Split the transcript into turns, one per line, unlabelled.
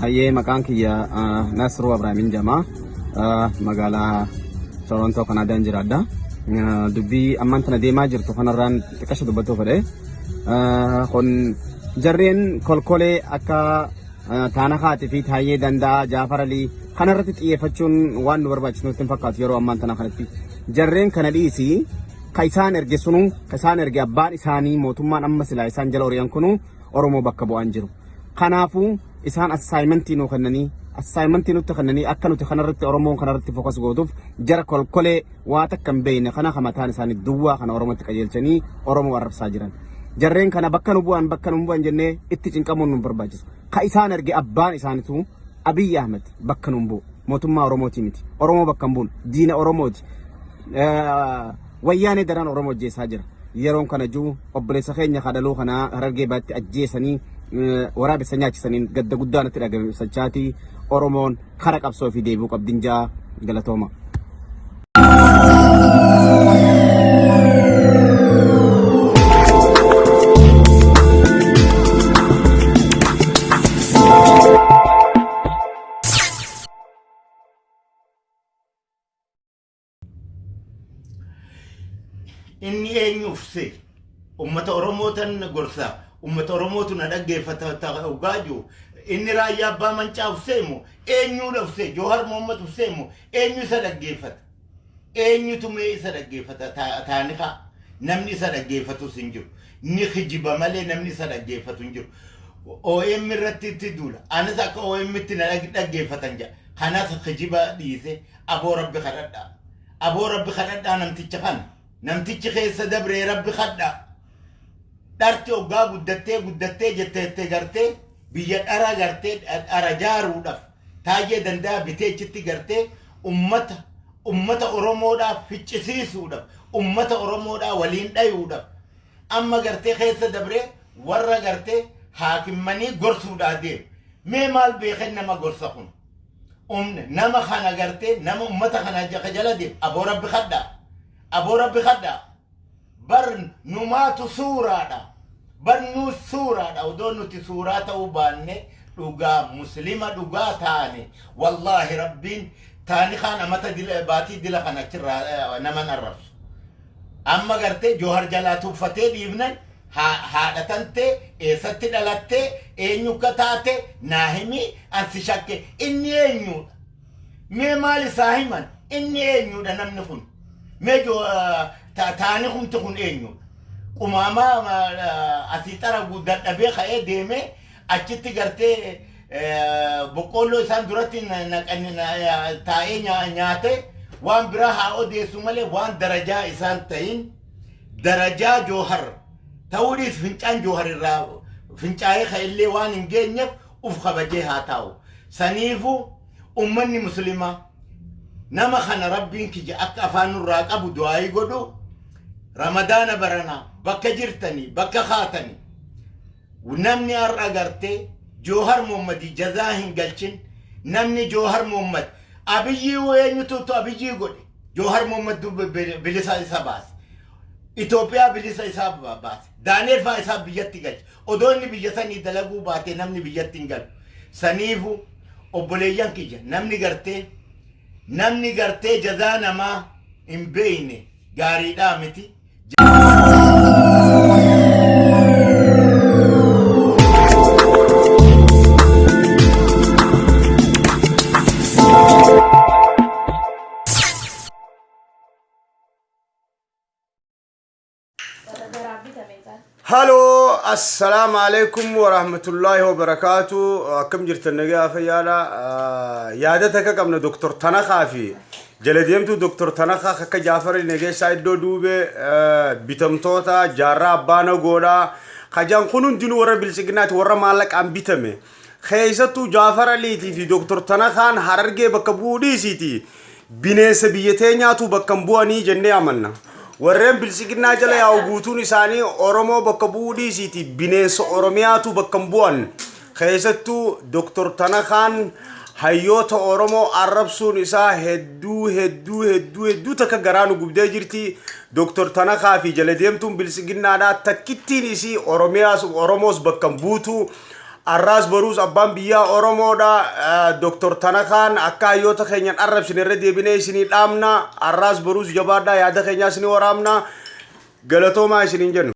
Hayyee maqaan kiyya Nasruu Abraahimin jedhama. Magaalaa Torontoo Kanaadaan jiraadha. Dubbii ammaan tana deemaa jirtu kanarraan xiqqasha dubbachuu fedhe. Kun jarreen kolkolee akka Taanakaatii fi Taayyee Danda'aa Jaafar Alii kanarratti xiyyeeffachuun waan nu barbaachisu nutti hin fakkaatu yeroo ammaan tana kanatti. Jarreen kana dhiisii ka isaan erge sunuu ka isaan erge abbaan isaanii mootummaan amma silaa isaan jala ori'an kunuu Oromoo bakka bu'aan jiru. Kanaafuu isaan assaayimentii nuu kennanii assaayimentii nutti kennanii akka nuti kanarratti Oromoon kanarratti fokas gootuuf jara kolkolee waa takka hin beekne kana kan mataan isaanii duwwaa kana Oromootti qajeelchanii Oromoo arrabsaa jiran. Jarreen kana bakka nu bu'an bakka nu bu'an jennee itti cinqamuun nu barbaachisu. Ka isaan erge abbaan isaaniitu Abiyyi Ahmed bakka nu bu'u. Mootummaa Oromootii miti. Oromoo bakka hin bu'u. Diina Oromooti. Wayyaanee daran Oromoo ajjeesaa jira. Yeroon kana jiru obboleessa keenya kadhaluu kana Harargee baatti ajjeesanii waraabessa nyaachisaniin gadda guddaa natti dhagahame ibsachaatii Oromoon kara qabsoo fi deebi'uu qabdin ja'a galatooma.
Inni eenyuuf se ummata Oromoo tan gorsa ummata Oromootu na dhaggeeffata dhugaa jiru inni raayyaa abbaa mancaa ufsee moo eenyuudha ufsee Joohar Mohammad ufsee moo eenyu isa dhaggeeffata eenyutu mee isa dhaggeeffata taanikaa namni isa dhaggeeffatus hin jiru ni kijiba malee namni isa dhaggeeffatu hin jiru OM irratti itti duula anis akka OM itti na dhaggeeffatan jedha kanas kijiba dhiise Aboo rabbi kadhadhaa. Aboo rabbi kadhadhaa namticha kana. Namtichi keessa dabree rabbi kadhaa. Dharti hoggaa guddattee guddattee jetteette gartee biyya dhara gartee dhara jaaruudhaaf taayyee danda'a bitee achitti gartee ummata ummata Oromoodhaa ficcisiisuudhaaf ummata Oromoodhaa waliin dhayuudhaaf amma gartee keessa dabree warra gartee haakimmanii gorsuudhaa deema. Mee maal beeken nama gorsa kun? Umne nama kana gartee nama ummata kana jaka jala deemu aboo rabbi kadhaa aboo rabbi kadhaa bar numaatu suuraadha bar nu suuraadha odoo nuti suuraa ta'uu baanne dhugaa muslima dhugaa taane wallaahi rabbiin taani kaan amata dila baatii dila kana achirraa naman arrabsu amma gartee joohar jalaa tuffatee dhiifnan haadha tantee eessatti dhalattee eenyu akka taate naa himi an si shakke inni eenyuudha mee maal isaa himan inni eenyuudha namni kun mee taani kumti kun eenyuudha qumaamaa asii xaragu dadhabee ka'ee deemee achitti gartee boqqoolloo isaan duratti taa'ee nyaate waan biraa haa odeessu malee waan darajaa isaan ta'in darajaa Joohar ta'uudhiis fincaan Joohar irraa fincaa'ee ka'ellee waan hin geenyeef uf kabajee haa taa'u. Saniifuu ummanni muslimaa nama kana rabbiin kiyya akka afaan nurraa qabu du'aayii godhu ramadaana baranaa bakka jirtanii bakka kaatanii namni har'a gartee Joohar Mohammadii jazaa hin galchin namni Joohar Mohammad Abiyyii eenyutu Abiyyii godhe Joohar Mohammad bilisa isa baase. Itoophiyaa bilisa isaa baase. Daani'el fa'aa isaa biyyatti galche. Odoo inni biyya sanii dalaguu baate namni biyyatti hin galu. Saniifu obboleeyyan kiyya namni gartee namni gartee jazaa namaa hin beekne gaariidhaa miti.
Haloo assalaamu alaikum warahmatullaahi wabarakaatu akkam jirtan nagaa fayyaadha yaada takka qabna doktor Tanakaa fi jala deemtuu doktor Tanakaa akka Jaafari Nageessaa iddoo duubee bitamtoota jaarraa abbaa nagoodha kajaan kun hundinuu warra bilchiginnaati warra maallaqaan bitame Keessattuu Jaafar Aliitii fi Dr. Tanakaan Harargee bakka bu'uu dhiisiiti bineensa biyya teenyaatuu bakka hin bu'anii jennee amanna. Warreen biltsiginnaa jala yaa'u guutuun isaanii Oromoo bakka bu'uu dhiisiiti bineensa Oromiyaatuu bakka hin bu'an. Keessattuu Dr. Tanakaan hayyoota Oromoo arrabsuun isaa hedduu hedduu hedduu hedduu takka garaa nu gubdee jirti. Dr. Tanakaa fi jala deemtuun biltsiginnaadhaa takkittiin isii Oromiyaas Oromoos bakka hin buutu. Arraas boruus abbaan biyyaa Oromoodha. Dr. Tanakaan akka hayyoota keenyan arrabsine irra deebinee isinii dhaamna. Arraas boruus jabaadhaa, yaada keenyaa isinii waraabna. Galatoomaa isiniin jennu.